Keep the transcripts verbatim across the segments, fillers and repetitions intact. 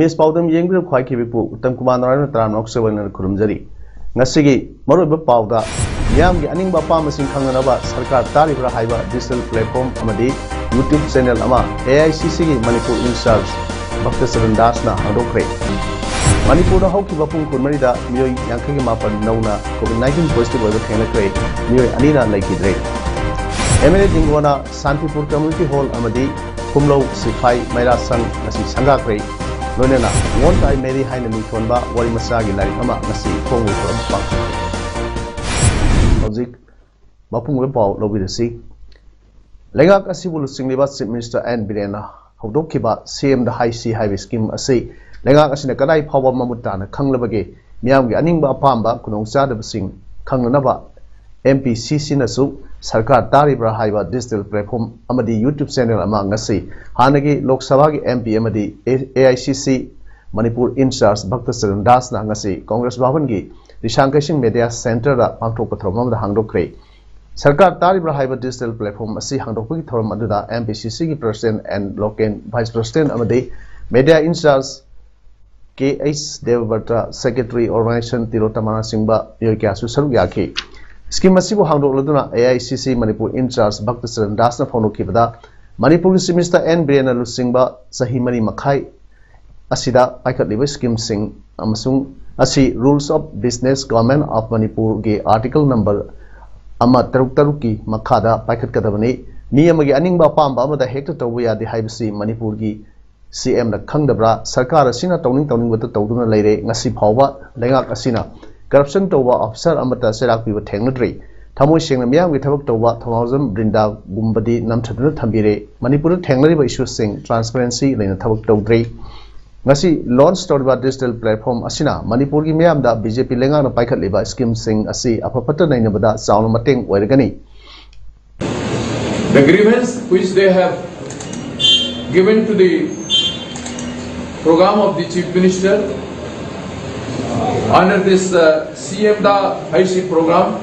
Image ꯄꯥꯎꯗꯝ ꯌꯦꯡꯕꯤꯔꯤꯕ ꯈ꯭ꯋꯥꯏꯈꯤꯕꯤꯄꯨ Uttam Kumar ꯅꯥꯔꯥꯌణ ꯇꯔꯥꯝꯅ ꯉꯛꯆꯕ ꯂꯣꯏꯅꯅ ꯈꯨꯔꯨꯝꯖꯔꯤ꯫ ꯉꯁꯤꯒꯤ ꯃꯔꯨꯑꯣꯏꯕ ꯄꯥꯎꯗ, ꯃꯤꯌꯥꯝꯒꯤ ꯑꯅꯤꯡꯕ ꯑꯄꯥꯝꯕꯁꯤꯡ ꯈꯪꯅꯅꯕ ꯁꯔꯀꯥꯔ ꯇꯥꯔꯤꯕ꯭ꯔꯥ ꯍꯥꯏꯕ digital platform ꯑꯃꯗꯤ YouTube channel ꯑꯃ AICCꯒꯤ ꯃꯅꯤꯄꯨꯔ in charge ꯚꯛꯇꯆꯔꯟ ꯗꯥꯁꯅ ꯍꯥꯡꯗꯣꯛꯈ꯭ꯔꯦ꯫ ꯃꯅꯤꯄꯨꯔꯗ ꯍꯧꯈꯤꯕ ꯄꯨꯡ ꯀꯨꯟꯃꯔꯤꯗ ꯃꯤꯑꯣꯏ ꯌꯥꯡꯈꯩꯒ ꯃꯥꯄꯟ ꯅꯧꯅ COVID nineteen positive ꯑꯣꯏꯕ ꯊꯦꯡꯅꯈ꯭ꯔꯦ꯫ ꯃꯤꯑꯣꯏ ꯑꯅꯤꯅ ꯂꯩꯈꯤꯗ꯭ꯔꯦ꯫ MLA ꯖꯤꯡꯒꯣꯅ ꯁꯥꯟꯇꯤꯄꯨꯔ community hall ꯑꯃꯗꯤ ꯈꯨꯝꯂꯧ ꯁꯤꯐꯥꯏ ꯃꯩꯔꯥ ꯁꯪ ꯉꯁꯤ ꯁꯪꯒꯥꯈ꯭ꯔꯦ꯫ ꯂꯣꯏꯅꯅ Won't I Marry ꯍꯥꯏꯅ ꯃꯤꯡꯊꯣꯟꯕ ꯋꯥꯔꯤ ꯃꯆꯥꯒꯤ ꯂꯥꯏꯔꯤꯛ ꯑꯃ ꯉꯁꯤ ꯐꯣꯡꯕꯒꯤ ꯊꯧꯔꯝ ꯄꯥꯡꯊꯣꯛꯈ꯭ꯔꯦ꯫ ꯍꯧꯖꯤꯛ ꯃꯄꯨꯡ ꯑꯣꯏꯕ ꯄꯥꯎ ꯂꯧꯕꯤꯔꯁꯤ꯫ ꯂꯩꯉꯥꯛ ꯑꯁꯤꯕꯨ ꯂꯨꯆꯤꯡꯂꯤꯕ Chief Minister ꯑꯦꯟ ꯕꯤꯔꯦꯟꯅ ꯍꯧꯗꯣꯛꯈꯤꯕ CMꯗ ꯍꯥꯏꯁꯤ ꯍꯥꯏꯕ scheme ꯑꯁꯤ ꯂꯩꯉꯥꯛ ꯑꯁꯤꯅ ꯀꯗꯥꯏ ꯐꯥꯎꯕ ꯃꯃꯨꯠ ꯇꯥꯅ ꯈꯪꯂꯕꯒꯦ? ꯃꯤꯌꯥꯝꯒꯤ ꯑꯅꯤꯡꯕ ꯑꯄꯥꯝꯕ ꯈꯨꯗꯣꯡꯆꯥꯗꯕꯁꯤꯡ ꯈꯪꯅꯅꯕ MPCCꯅꯁꯨ ꯁꯔꯀꯥꯔ ꯇꯥꯔꯤꯕ꯭ꯔꯥ ꯍꯥꯏꯕ digital platform ꯑꯃꯗꯤ YouTube channel ꯑꯃ ꯉꯁꯤ ꯍꯥꯟꯅꯒꯤ ꯂꯣꯛ ꯁꯚꯥꯒꯤ MP ꯑꯃꯗꯤ AICC ꯃꯅꯤꯄꯨꯔ in charge ꯚꯛꯇꯆꯔꯟ ꯗꯥꯁꯅ ꯉꯁꯤ ꯀꯣꯡꯒ꯭ꯔꯦꯁ ꯚꯕꯟꯒꯤ ꯔꯤꯁꯥꯡ ꯀꯩꯁꯤꯡ media centreꯗ ꯄꯥꯡꯊꯣꯛꯄ ꯊꯧꯔꯝ ꯑꯃꯗ ꯍꯥꯡꯗꯣꯛꯈ꯭ꯔꯦ꯫ ꯁꯔꯀꯥꯔ ꯇꯥꯔꯤꯕ꯭ꯔꯥ ꯍꯥꯏꯕ digital platform ꯑꯁꯤ ꯍꯥꯡꯗꯣꯛꯄꯒꯤ ꯊꯧꯔꯝ ꯑꯗꯨꯗ MPCCꯒꯤ president and local vice president ꯑꯃꯗꯤ media in charge K H Debabrata, secretary, organization ꯇꯤꯂꯣꯇꯃꯥꯅꯆꯤꯡꯕ ꯃꯤꯑꯣꯏ ꯀꯌꯥꯁꯨ ꯁꯔꯨꯛ ꯌꯥꯈꯤ꯫ Scheme ꯑꯁꯤꯕꯨ ꯍꯥꯡꯗꯣꯛꯂꯗꯨꯅ AICC ꯃꯅꯤꯄꯨꯔ in charge ꯚꯛꯇꯆꯔꯟ ꯗꯥꯁꯅ ꯐꯣꯡꯗꯣꯛꯈꯤꯕꯗ, ꯃꯅꯤꯄꯨꯔꯒꯤ Chief Minister ꯑꯦꯟ ꯕꯤꯔꯦꯟꯅ ꯂꯨꯆꯤꯡꯕ ꯆꯍꯤ ꯃꯔꯤ ꯃꯈꯥꯏ ꯑꯁꯤꯗ ꯄꯥꯏꯈꯠꯂꯤꯕ schemeꯁꯤꯡ ꯑꯃꯁꯨꯡ ꯑꯁꯤ Rules of Business Government of Manipurꯒꯤ article number ꯑꯃ ꯇꯔꯨꯛ ꯇꯔꯨꯛꯀꯤ ꯃꯈꯥꯗ ꯄꯥꯏꯈꯠꯀꯗꯕꯅꯤ꯫ ꯃꯤ ꯑꯃꯒꯤ ꯑꯅꯤꯡꯕ ꯑꯄꯥꯝꯕ ꯑꯃꯗ ꯍꯦꯛꯇ ꯇꯧꯕ ꯌꯥꯗꯦ ꯍꯥꯏꯕꯁꯤ ꯃꯅꯤꯄꯨꯔꯒꯤ CMꯅ ꯈꯪꯗꯕ꯭ꯔꯥ? ꯁꯔꯀꯥꯔ ꯑꯁꯤꯅ ꯇꯧꯅꯤꯡ ꯇꯧꯅꯤꯡꯕꯇ ꯇꯧꯗꯨꯅ ꯂꯩꯔꯦ꯫ ꯉꯁꯤ ꯐꯥꯎꯕ ꯂꯩꯉꯥꯛ ꯑꯁꯤꯅ corruption ꯇꯧꯕ officer ꯑꯃꯠꯇ ꯆꯩꯔꯥꯛ ꯄꯤꯕ ꯊꯦꯡꯅꯗ꯭ꯔꯤ꯫ ꯊꯃꯣꯏ ꯁꯦꯡꯅ ꯃꯤꯌꯥꯝꯒꯤ ꯊꯕꯛ ꯇꯧꯕ ꯊꯧꯅꯥꯎꯖꯝ ꯕ꯭ꯔꯤꯟꯗꯥꯒꯨꯝꯕꯗꯤ ꯅꯝꯊꯗꯨꯅ ꯊꯝꯕꯤꯔꯦ꯫ ꯃꯅꯤꯄꯨꯔꯗ ꯊꯦꯡꯅꯔꯤꯕ ꯏꯁꯨꯁꯤꯡ ꯇ꯭ꯔꯥꯟꯁꯄꯔꯦꯟꯁꯤ ꯂꯩꯅ ꯊꯕꯛ ꯇꯧꯗ꯭ꯔꯤ꯫ ꯉꯁꯤ ꯂꯣꯟꯆ ꯇꯧꯔꯤꯕ ꯗꯤꯖꯤꯇꯦꯜ ꯄ꯭ꯂꯦꯠꯐꯣꯝ ꯑꯁꯤꯅ ꯃꯅꯤꯄꯨꯔꯒꯤ ꯃꯤꯌꯥꯝꯗ ꯕꯤ ꯖꯦ ꯄꯤ ꯂꯩꯉꯥꯛꯅ ꯄꯥꯏꯈꯠꯂꯤꯕ ꯁ꯭ꯀꯤꯝꯁꯤꯡ ꯑꯁꯤ ꯑꯐ ꯐꯠꯇ ꯅꯩꯅꯕꯗ ꯆꯥꯎꯅ ꯃꯇꯦꯡ ꯑꯣꯏꯔꯒꯅꯤ꯫ The grievance which they have given to the program of the Chief Minister under this uh, C M Da Haisi program,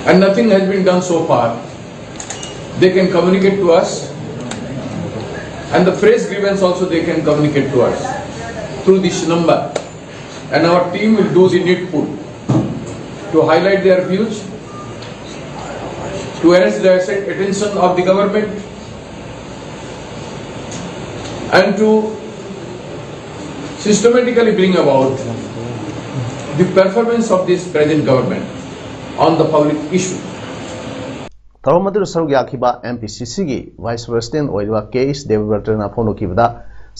and nothing has been done so far. They can communicate to us, and the press grievance also they can communicate to us through this number, and our team will do the needful to highlight their views, to arrest the attention of the government, and to systematically bring about the performance of this present government on the public issue. ꯊꯧꯔꯝ ꯑꯗꯨꯗ ꯁꯔꯨꯛ ꯌꯥꯈꯤꯕ M P ꯁꯤ ꯁꯤꯒꯤ vice president ꯑꯣꯏꯔꯤꯕ ꯀꯦ ꯑꯦꯁ ꯗꯦꯕꯕ꯭ꯔꯇꯅ ꯐꯣꯡꯗꯣꯛꯈꯤꯕꯗ,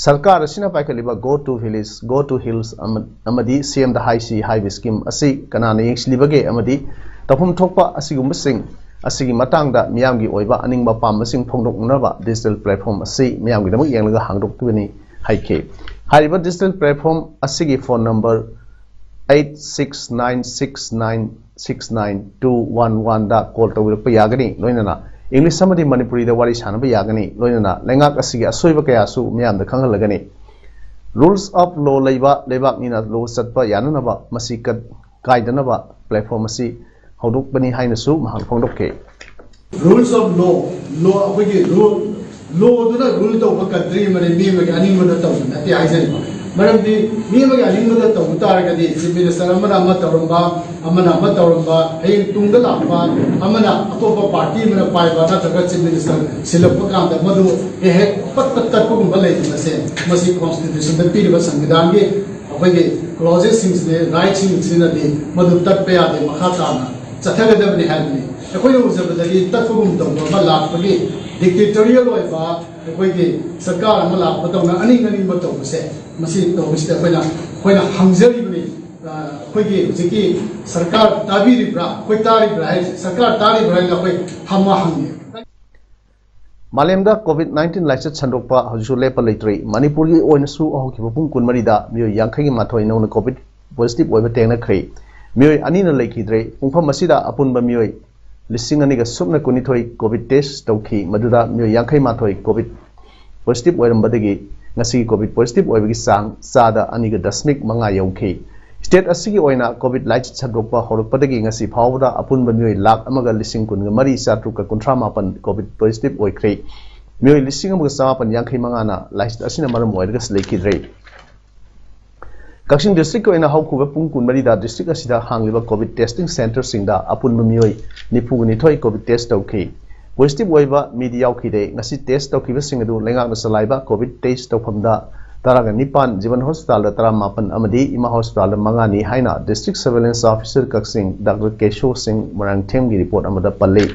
ꯁꯔꯀꯥꯔ ꯑꯁꯤꯅ ꯄꯥꯏꯈꯠꯂꯤꯕ Go to Village, Go to Hills ꯑꯃ-, ꯑꯃꯗꯤ ꯁꯤ ꯑꯦꯝ ꯗ ꯍꯥꯏꯁꯤ ꯍꯥꯏꯕ ꯁ꯭ꯀꯤꯝ ꯑꯁꯤ ꯀꯅꯥꯅ ꯌꯦꯡꯁꯤꯜꯂꯤꯕꯒꯦ ꯑꯃꯗꯤ ꯇꯧꯐꯝ ꯊꯣꯛꯄ ꯑꯁꯤꯒꯨꯝꯕꯁꯤꯡ ꯑꯁꯤꯒꯤ ꯃꯇꯥꯡꯗ ꯃꯤꯌꯥꯝꯒꯤ ꯑꯣꯏꯕ ꯑꯅꯤꯡꯕ ꯑꯄꯥꯝꯕꯁꯤꯡ ꯐꯣꯡꯗꯣꯛꯅꯅꯕ ꯗꯤꯖꯤꯇꯦꯜ ꯄ꯭ꯂꯦꯠꯐꯣꯝ ꯑꯁꯤ ꯃꯤꯌꯥꯝꯒꯤꯗꯃꯛ ꯌꯦꯡꯂꯒ ꯍꯥꯡꯗꯣꯛꯈꯤꯕꯅꯤ ꯍꯥꯏꯈꯤ꯫ ꯍꯥꯏꯔꯤꯕ ꯗꯤꯖꯤꯇꯦꯜ ꯄ꯭ꯂꯦꯠꯐꯣꯝ ꯑꯁꯤꯒꯤ phone number eight six nine six nine six nine two one ꯋꯥꯟꯗ ꯀꯣꯜ ꯇꯧꯕꯤꯔꯛꯄ ꯌꯥꯒꯅꯤ꯫ ꯂꯣꯏꯅꯅ ꯏꯪꯂꯤꯁ ꯑꯃꯗꯤ ꯃꯅꯤꯄꯨꯔꯤꯗ ꯋꯥꯔꯤ ꯁꯥꯅꯕ ꯌꯥꯒꯅꯤ꯫ ꯂꯣꯏꯅꯅ ꯂꯩꯉꯥꯛ ꯑꯁꯤꯒꯤ ꯑꯁꯣꯏꯕ ꯀꯌꯥꯁꯨ ꯃꯤꯌꯥꯝꯗ ꯈꯪꯍꯜꯂꯒꯅꯤ꯫ Rules of Law ꯂꯩꯕ ꯂꯩꯕꯥꯛꯅꯤꯅ ꯂꯣ ꯆꯠꯄ ꯌꯥꯅꯅꯕ ꯃꯁꯤ ꯀꯠ-, ꯀꯥꯏꯗꯅꯕ ꯄ꯭ꯂꯦꯠꯐꯣꯝ ꯑꯁꯤ ꯍꯧꯗꯣꯛꯄꯅꯤ ꯍꯥꯏꯅꯁꯨ ꯃꯍꯥꯛ ꯐꯣꯡꯗꯣꯛꯈꯤ꯫ Rules of Law, law ꯑꯩꯈꯣꯏꯒꯤ ꯔꯨꯜ, ꯂꯣꯗꯨꯅ ꯔꯨꯜ ꯇꯧꯕ ꯀꯟꯇ꯭ꯔꯤ ꯑꯃꯅꯤ, ꯃꯤ ꯑꯃꯒꯤ ꯑꯅꯤꯡꯕꯗ ꯇꯧꯕ ꯅꯠꯇꯦ ꯍꯥꯏꯖꯔꯤꯕ꯫ ꯃꯔꯝꯗꯤ ꯃꯤ ꯑꯃꯒꯤ ꯑꯅꯤꯡꯕꯗ ꯇꯧꯕ ꯇꯥꯔꯒꯗꯤ ꯆꯤꯐ ꯃꯤꯅꯤꯁꯇꯔ ꯑꯃꯅ ꯑꯃ ꯇꯧꯔꯝꯕ, ꯑꯃꯅ ꯑꯃ ꯇꯧꯔꯝꯕ, ꯍꯌꯦꯡ ꯇꯨꯡꯗ ꯂꯥꯛꯄ ꯑꯃꯅ, ꯑꯇꯣꯞꯄ ꯄꯥꯔꯇꯤ ꯑꯃꯅ ꯄꯥꯏꯕ ꯅꯠꯇ꯭ꯔꯒ ꯆꯤꯐ ꯃꯤꯅꯤꯁꯇꯔ ꯁꯤꯜꯂꯛꯄ ꯀꯥꯟꯗ ꯃꯗꯨ ꯍꯦꯛ ꯍꯦꯛ ꯄꯠ ꯄꯠ ꯇꯠꯄꯒꯨꯝꯕ ꯂꯩꯕꯁꯦ, ꯃꯁꯤ ꯀꯣꯟꯁꯇꯤꯇ꯭ꯌꯨꯁꯟꯗ ꯄꯤꯔꯤꯕ ꯁꯪꯕꯤꯙꯥꯟꯒꯤ ꯑꯩꯈꯣꯏꯒꯤ ꯀ꯭ꯂꯣꯖꯦꯁꯁꯤꯡꯁꯤꯅ, ꯔꯥꯏꯠꯁꯤꯡꯁꯤꯅꯗꯤ ꯃꯗꯨ ꯇꯠꯄ ꯌꯥꯗꯦ, ꯃꯈꯥ ꯇꯥꯅ ꯆꯠꯊꯒꯗꯕꯅꯤ ꯍꯥꯏꯕꯅꯤ꯫ ꯑꯩꯈꯣꯏꯅ ꯎꯖꯕꯗꯗꯤ ꯇꯠꯄꯒꯨꯝ ꯇꯧꯕ ꯑꯃ ꯂꯥꯛꯄꯒꯤ, ꯗꯤꯛꯇꯦꯇꯣꯔꯤꯌꯦꯜ ꯑꯣꯏꯕ ꯑꯩꯈꯣꯏꯒꯤ ꯁꯔꯀꯥꯔ ꯑꯃ ꯂꯥꯛꯄ ꯇꯧꯅ ꯑꯅꯤꯡ ꯑꯅꯤꯡꯕ ꯇꯧꯕꯁꯦ, ꯃꯁꯤ ꯇꯧꯕꯁꯤꯗ ꯑꯩꯈꯣꯏꯅ, ꯑꯩꯈꯣꯏꯅ ꯍꯪꯖꯔꯤꯕꯅꯤ꯫ ꯑꯩꯈꯣꯏꯒꯤ ꯍꯧꯖꯤꯛꯀꯤ ꯁꯔꯀꯥꯔ ꯇꯥꯕꯤꯔꯤꯕ꯭ꯔꯥ, ꯑꯩꯈꯣꯏ ꯇꯥꯔꯤꯕ꯭ꯔꯥ ꯍꯥꯏꯁꯦ, ꯁꯔꯀꯥꯔ ꯇꯥꯔꯤꯕ꯭ꯔꯥ ꯍꯥꯏꯅ ꯑꯩꯈꯣꯏ ꯊꯝꯃ ꯍꯪꯉꯤ꯫ ꯃꯥꯂꯦꯝꯗ ꯀꯣꯚꯤꯗ ꯅꯥꯏꯟꯇꯤꯟ ꯂꯥꯏꯆꯠ ꯁꯟꯗꯣꯛꯄ ꯍꯧꯖꯤꯛꯁꯨ ꯂꯦꯞꯄ ꯂꯩꯇ꯭ꯔꯤ꯫ ꯃꯅꯤꯄꯨꯔꯒꯤ ꯑꯣꯏꯅꯁꯨ ꯍꯧꯈꯤꯕ ꯄꯨꯡ ꯀꯨꯟꯃꯔꯤꯗ ꯃꯤꯑꯣꯏ ꯌꯥꯡꯈꯩꯒꯤ ꯃꯥꯊꯣꯏ ꯅꯧꯅ ꯀꯣꯚꯤꯗ ꯄꯣꯖꯤꯇꯤꯚ ꯑꯣꯏꯕ ꯊꯦꯡꯅꯈ꯭ꯔꯦ꯫ ꯃꯤꯑꯣꯏ ꯑꯅꯤꯅ ꯂꯩꯈꯤꯗ꯭ꯔꯦ꯫ ꯄꯨꯡꯐꯝ ꯑꯁꯤꯗ ꯑꯄꯨꯟꯕ ꯃꯤꯑꯣꯏ ꯂꯤꯁꯤꯡ ꯑꯅꯤꯒ ꯁꯨꯞꯅ ꯀꯨꯟꯅꯤꯊꯣꯏ ꯀꯣꯚꯤꯗ ꯇꯦꯁ ꯇꯧꯈꯤ꯫ ꯃꯗꯨꯗ ꯃꯤꯑꯣꯏ ꯌꯥꯡꯈꯩ ꯃꯥꯊꯣꯏ ꯀꯣꯚꯤꯗ ꯄꯣꯖꯤꯇꯤꯚ ꯑꯣꯏꯔꯝꯕꯗꯒꯤ ꯉꯁꯤꯒꯤ ꯀꯣꯚꯤꯗ ꯄꯣꯖꯤꯇꯤꯚ ꯑꯣꯏꯕꯒꯤ ꯆꯥꯡ ꯆꯥꯗ ꯑꯅꯤꯒ ꯗꯁꯃꯤꯛ ꯃꯉꯥ ꯌꯧꯈꯤ꯫ ꯁ꯭ꯇꯦꯠ ꯑꯁꯤꯒꯤ ꯑꯣꯏꯅ ꯀꯣꯚꯤꯗ ꯂꯥꯏꯆꯠ ꯁꯟꯗꯣꯛꯄ ꯍꯧꯔꯛꯄꯗꯒꯤ ꯉꯁꯤ ꯐꯥꯎꯕꯗ ꯑꯄꯨꯟꯕ ꯃꯤꯑꯣꯏ ꯂꯥꯈ ꯑꯃꯒ ꯂꯤꯁꯤꯡ ꯀꯨꯟꯒ ꯃꯔꯤ ꯆꯥꯇ꯭ꯔꯨꯛꯀ ꯀꯨꯟꯊ꯭ꯔꯥ ꯃꯥꯄꯟ ꯀꯣꯚꯤꯗ ꯄꯣꯖꯤꯇꯤꯚ ꯑꯣꯏꯈ꯭ꯔꯦ꯫ ꯃꯤꯑꯣꯏ ꯂꯤꯁꯤꯡ ꯑꯃꯒ ꯆꯃꯥꯄꯟ ꯌꯥꯡꯈꯩ ꯃꯉꯥꯅ ꯂꯥꯏꯆꯠ ꯑꯁꯤꯅ ꯃꯔꯝ ꯑꯣꯏꯔꯒ ꯂꯩꯈꯤꯗ꯭ꯔꯦ꯫ ꯀꯛꯆꯤꯡ ꯗꯤꯁꯇ꯭ꯔꯤꯛꯀꯤ ꯑꯣꯏꯅ ꯍꯧꯈꯤꯕ ꯄꯨꯡ ꯀꯨꯟꯃꯔꯤꯗ ꯗꯤꯁꯇ꯭ꯔꯤꯛ ꯑꯁꯤꯗ ꯍꯥꯡꯂꯤꯕ ꯀꯣꯚꯤꯗ ꯇꯦꯁꯇꯤꯡ ꯁꯦꯟꯇꯔꯁꯤꯡꯗ ꯑꯄꯨꯟꯕ ꯃꯤꯑꯣꯏ ꯅꯤꯐꯨꯒ ꯅꯤꯊꯣꯏ ꯀꯣꯚꯤꯗ ꯇꯦꯁ ꯇꯧꯈꯤ꯫ ꯄꯣꯖꯤꯇꯤꯚ ꯑꯣꯏꯕ ꯃꯤꯗꯤ ꯌꯥꯎꯈꯤꯗꯦ꯫ ꯉꯁꯤ ꯇꯦꯁ ꯇꯧꯈꯤꯕꯁꯤꯡ ꯑꯗꯨ ꯂꯩꯉꯥꯛꯅ ꯆꯂꯥꯏꯕ ꯀꯣꯚꯤꯗ ꯇꯦꯁ ꯇꯧꯐꯝꯗ ꯇꯔꯥꯒ ꯅꯤꯄꯥꯟ, ꯖꯤꯕꯟ ꯍꯣꯁꯄꯤꯇꯥꯜꯗ ꯇꯔꯥꯃꯥꯄꯟ ꯑꯃꯗꯤ ꯏꯃꯥ ꯍꯣꯁꯄꯤꯇꯥꯜꯗ ꯃꯉꯥꯅꯤ ꯍꯥꯏꯅ ꯗꯤꯁꯇ꯭ꯔꯤꯛ ꯁꯔꯚꯦꯂꯦꯟꯁ ꯑꯣꯐꯤꯁꯔ ꯀꯛꯆꯤꯡ ꯗꯥꯛꯇꯔ ꯀꯦꯁꯣ ꯁꯤꯡ ꯃꯣꯏꯔꯥꯡꯊꯦꯝꯒꯤ ꯔꯤꯄꯣꯔꯠ ꯑꯃꯗ ꯄꯜꯂꯤ꯫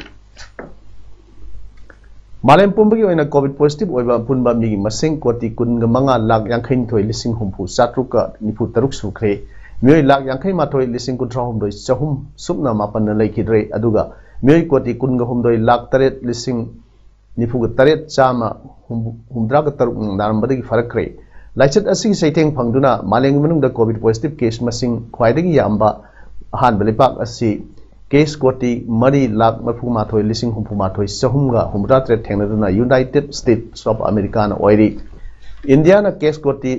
ꯃꯥꯂꯦꯝ ꯄꯨꯝꯕꯒꯤ ꯑꯣꯏꯅ ꯀꯣꯚꯤꯗ ꯄꯣꯖꯤꯇꯤꯚ ꯑꯣꯏꯕ ꯑꯄꯨꯟꯕ ꯃꯤꯒꯤ ꯃꯁꯤꯡ ꯀꯣꯇꯤ ꯀꯨꯟꯒ ꯃꯉꯥ ꯂꯥꯈ ꯌꯥꯡꯈꯩ ꯅꯤꯊꯣꯏ ꯂꯤꯁꯤꯡ ꯍꯨꯝꯐꯨ ꯆꯥꯇ꯭ꯔꯨꯛꯀ ꯅꯤꯐꯨ ꯇꯔꯨꯛ ꯁꯨꯈ꯭ꯔꯦ꯫ ꯃꯤꯑꯣꯏ ꯂꯥꯈ ꯌꯥꯡꯈꯩ ꯃꯥꯊꯣꯏ ꯂꯤꯁꯤꯡ ꯀꯨꯟꯊ꯭ꯔꯥ ꯍꯨꯝꯗꯣꯏ ꯆꯍꯨꯝ ꯁꯨꯞꯅ ꯃꯥꯄꯟꯅ ꯂꯩꯈꯤꯗ꯭ꯔꯦ꯫ ꯑꯗꯨꯒ ꯃꯤꯑꯣꯏ ꯀꯣꯇꯤ ꯀꯨꯟꯒ ꯍꯨꯝꯗꯣꯏ ꯂꯥꯈ ꯇꯔꯦꯠ ꯂꯤꯁꯤꯡ ꯅꯤꯐꯨꯒ ꯇꯔꯦꯠ ꯆꯥꯝꯃ ꯍꯨꯝꯐꯨ-, ꯍꯨꯝꯗ꯭ꯔꯥꯒ ꯇꯔꯨꯛ ꯅꯥꯔꯝꯕꯗꯒꯤ ꯐꯔꯛꯈ꯭ꯔꯦ꯫ ꯂꯥꯏꯆꯠ ꯑꯁꯤꯒꯤ ꯆꯩꯊꯦꯡ ꯐꯪꯗꯨꯅ ꯃꯥꯂꯦꯝꯒꯤ ꯃꯅꯨꯡꯗ ꯀꯣꯚꯤꯗ ꯄꯣꯖꯤꯇꯤꯚ ꯀꯦꯁ ꯃꯁꯤꯡ ꯈ꯭ꯋꯥꯏꯗꯒꯤ ꯌꯥꯝꯕ ꯑꯍꯥꯟꯕ ꯂꯩꯕꯥꯛ ꯑꯁꯤ ꯀꯦꯁ ꯀꯣꯇꯤ ꯃꯔꯤ ꯂꯥꯈ ꯃꯔꯤꯐꯨ ꯃꯥꯊꯣꯏ ꯂꯤꯁꯤꯡ ꯍꯨꯝꯐꯨ ꯃꯥꯊꯣꯏ ꯆꯍꯨꯝꯒ ꯍꯨꯝꯐꯨꯇꯔꯥ ꯇꯔꯦꯠ ꯊꯦꯡꯅꯗꯨꯅ ꯌꯨꯅꯥꯏꯇꯦꯗ ꯁ꯭ꯇꯦꯠꯁ ꯑꯣꯐ ꯑꯃꯦꯔꯤꯀꯥꯅ ꯑꯣꯏꯔꯤ꯫ ꯏꯟꯗꯤꯌꯥꯅ ꯀꯦꯁ ꯀꯣꯇꯤ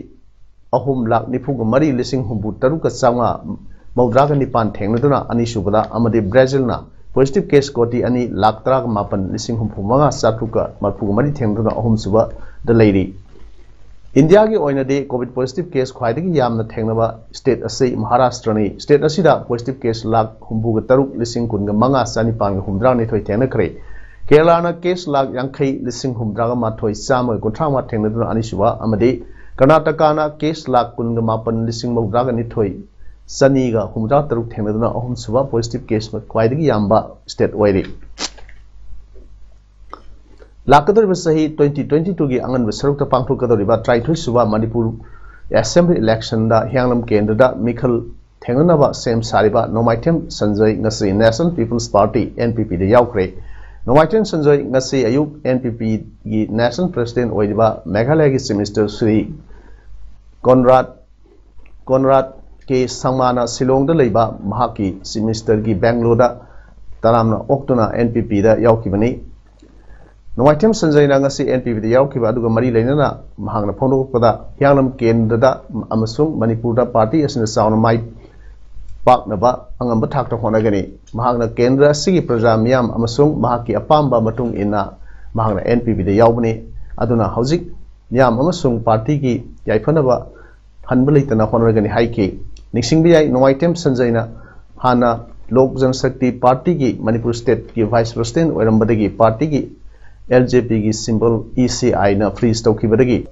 ꯑꯍꯨꯝ ꯂꯥꯈ ꯅꯤꯐꯨꯒ ꯃꯔꯤ ꯂꯤꯁꯤꯡ ꯍꯨꯝꯐꯨ ꯇꯔꯨꯛꯀ ꯆꯥꯝꯃꯉꯥ ꯃꯧꯗ꯭ꯔꯥꯒ ꯅꯤꯄꯥꯟ ꯊꯦꯡꯅꯗꯨꯅ ꯑꯅꯤꯁꯨꯕꯗ ꯑꯃꯗꯤ ꯕ꯭ꯔꯥꯖꯤꯜꯅ ꯄꯣꯖꯤꯇꯤꯚ ꯀꯦꯁ ꯀꯣꯇꯤ ꯑꯅꯤ ꯂꯥꯈ ꯇꯔꯥꯒ ꯃꯥꯄꯟ ꯂꯤꯁꯤꯡ ꯍꯨꯝꯐꯨ ꯃꯉꯥ ꯆꯥꯇ꯭ꯔꯨꯛꯀ ꯃꯔꯤꯐꯨꯒ ꯃꯔꯤ ꯊꯦꯡꯅꯗꯨꯅ ꯑꯍꯨꯝꯁꯨꯕꯗ ꯂꯩꯔꯤ꯫ ꯏꯟꯗꯤꯌꯥꯒꯤ ꯑꯣꯏꯅꯗꯤ ꯀꯣꯚꯤꯗ ꯄꯣꯖꯤꯇꯤꯚ ꯀꯦꯁ ꯈ꯭ꯋꯥꯏꯗꯒꯤ ꯌꯥꯝꯅ ꯊꯦꯡꯅꯕ ꯁ꯭ꯇꯦꯠ ꯑꯁꯤ ꯃꯍꯥꯔꯥꯁꯇ꯭ꯔꯅꯤ꯫ ꯁ꯭ꯇꯦꯠ ꯑꯁꯤꯗ ꯄꯣꯖꯤꯇꯤꯚ ꯀꯦꯁ ꯂꯥꯈ ꯍꯨꯝꯐꯨꯒ ꯇꯔꯨꯛ ꯂꯤꯁꯤꯡ ꯀꯨꯟꯒ ꯃꯉꯥ ꯆꯅꯤꯄꯥꯟꯒ ꯍꯨꯝꯐꯨꯇꯔꯥ ꯅꯤꯊꯣꯏ ꯊꯦꯡꯅꯈ꯭ꯔꯦ꯫ ꯀꯦꯔꯂꯥꯅ ꯀꯦꯁ ꯂꯥꯈ ꯌꯥꯡꯈꯩ ꯂꯤꯁꯤꯡ ꯍꯨꯝꯐꯨꯇꯔꯥꯒ ꯃꯥꯊꯣꯏ ꯆꯥꯝꯃꯒ ꯀꯨꯟꯊ꯭ꯔꯥ ꯃꯉꯥ ꯊꯦꯡꯅꯗꯨꯅ ꯑꯅꯤꯁꯨꯕ ꯑꯃꯗꯤ ꯀꯔꯅꯥꯇꯀꯥꯅ ꯀꯦꯁ ꯂꯥꯈ ꯀꯨꯟꯒ ꯃꯥꯄꯟ ꯂꯤꯁꯤꯡ ꯃꯧꯗ꯭ꯔꯥꯒ ꯅꯤꯊꯣꯏ ꯆꯅꯤꯒ ꯍꯨꯝꯐꯨꯇꯔꯥ ꯇꯔꯨꯛ ꯊꯦꯡꯅꯗꯨꯅ ꯑꯍꯨꯝꯁꯨꯕ ꯄꯣꯖꯤꯇꯤꯚ ꯀꯦꯁ ꯈ꯭ꯋꯥꯏꯗꯒꯤ ꯌꯥꯝꯕ ꯁ꯭ꯇꯦꯠ ꯑꯣꯏꯔꯤ꯫ ꯂꯥꯛꯀꯗꯧꯔꯤꯕ ꯆꯍꯤ ꯇ꯭ꯋꯦꯟꯇꯤ ꯇ꯭ꯋꯦꯟꯇꯤ ꯇꯨꯒꯤ ꯑꯉꯟꯕ ꯁꯔꯨꯛꯇ ꯄꯥꯡꯊꯣꯛꯀꯗꯧꯔꯤꯕ ꯇꯔꯥꯅꯤꯊꯣꯏꯁꯨꯕ ꯃꯅꯤꯄꯨꯔ ꯑꯦꯁꯦꯝꯕ꯭ꯂꯤ ꯏꯂꯦꯛꯁꯟꯗ ꯍꯤꯌꯥꯡꯂꯝ ꯀꯦꯟꯗ꯭ꯔꯗ ꯃꯤꯈꯜ ꯊꯦꯡꯅꯅꯕ ꯁꯦꯝ ꯁꯥꯔꯤꯕ ꯅꯣꯡꯃꯥꯏꯊꯦꯝ ꯁꯟꯖꯣꯏ ꯉꯁꯤ National People's Party, N P P, ꯗ ꯌꯥꯎꯈ꯭ꯔꯦ꯫ ꯅꯣꯡꯃꯥꯏꯊꯦꯝ ꯁꯟꯖꯣꯏ ꯉꯁꯤ ꯑꯌꯨꯛ N P P ꯒꯤ National President ꯑꯣꯏꯔꯤꯕ ꯃꯦꯘꯥꯂꯌꯥꯒꯤ Chief Minister ꯁ꯭ꯔꯤ ꯀꯣꯟꯔꯥꯗ, ꯀꯣꯟꯔꯥꯗ ꯀꯦ ꯁꯪꯃꯥꯅ ꯁꯤꯂꯣꯡꯗ ꯂꯩꯕ ꯃꯍꯥꯛꯀꯤ Chief Minister ꯒꯤ ꯕꯦꯡꯒ꯭ꯂꯣꯔꯗ ꯇꯔꯥꯝꯅ ꯑꯣꯛꯇꯨꯅ N P P ꯗ ꯌꯥꯎꯈꯤꯕꯅꯤ꯫ ꯅꯣꯡꯃꯥꯏꯊꯦꯝ ꯁꯟꯖꯣꯏꯅ ꯉꯁꯤ N P P ꯗ ꯌꯥꯎꯈꯤꯕ ꯑꯗꯨꯒ ꯃꯔꯤ ꯂꯩꯅꯅ ꯃꯍꯥꯛꯅ ꯐꯣꯡꯗꯣꯛꯄꯗ, ꯍꯤꯌꯥꯡꯂꯝ ꯀꯦꯟꯗ꯭ꯔꯗ ꯑꯃꯁꯨꯡ ꯃꯅꯤꯄꯨꯔꯗ ꯄꯥꯔꯇꯤ ꯑꯁꯤꯅ ꯆꯥꯎꯅ ꯃꯥꯏ ꯄꯥꯛꯅꯕ ꯑꯉꯝꯕ ꯊꯥꯛꯇ ꯍꯣꯠꯅꯒꯅꯤ꯫ ꯃꯍꯥꯛꯅ ꯀꯦꯟꯗ꯭ꯔ ꯑꯁꯤꯒꯤ ꯄ꯭ꯔꯖꯥ ꯃꯤꯌꯥꯝ ꯑꯃꯁꯨꯡ ꯃꯍꯥꯛꯀꯤ ꯑꯄꯥꯝꯕ ꯃꯇꯨꯡ ꯏꯟꯅ ꯃꯍꯥꯛꯅ N P P ꯗ ꯌꯥꯎꯕꯅꯤ꯫ ꯑꯗꯨꯅ ꯍꯧꯖꯤꯛ ꯃꯤꯌꯥꯝ ꯑꯃꯁꯨꯡ ꯄꯥꯔꯇꯤꯒꯤ ꯌꯥꯏꯐꯅꯕ ꯍꯟꯕ ꯂꯩꯇꯅ ꯍꯣꯠꯅꯔꯒꯅꯤ ꯍꯥꯏꯈꯤ꯫ ꯅꯤꯡꯁꯤꯡꯕ ꯌꯥꯏ, ꯅꯣꯡꯃꯥꯏꯊꯦꯝ ꯁꯟꯖꯣꯏꯅ ꯍꯥꯟꯅ ꯂꯣꯛ ꯖꯟꯁꯛꯇꯤ ꯄꯥꯔꯇꯤꯒꯤ ꯃꯅꯤꯄꯨꯔ ꯁ꯭ꯇꯦꯠꯀꯤ Vice President ꯑꯣꯏꯔꯝꯕꯗꯒꯤ ꯄꯥꯔꯇꯤꯒꯤ L J P ꯒꯤ symbol E C I ꯅ freeze ꯇꯧꯈꯤꯕꯗꯒꯤ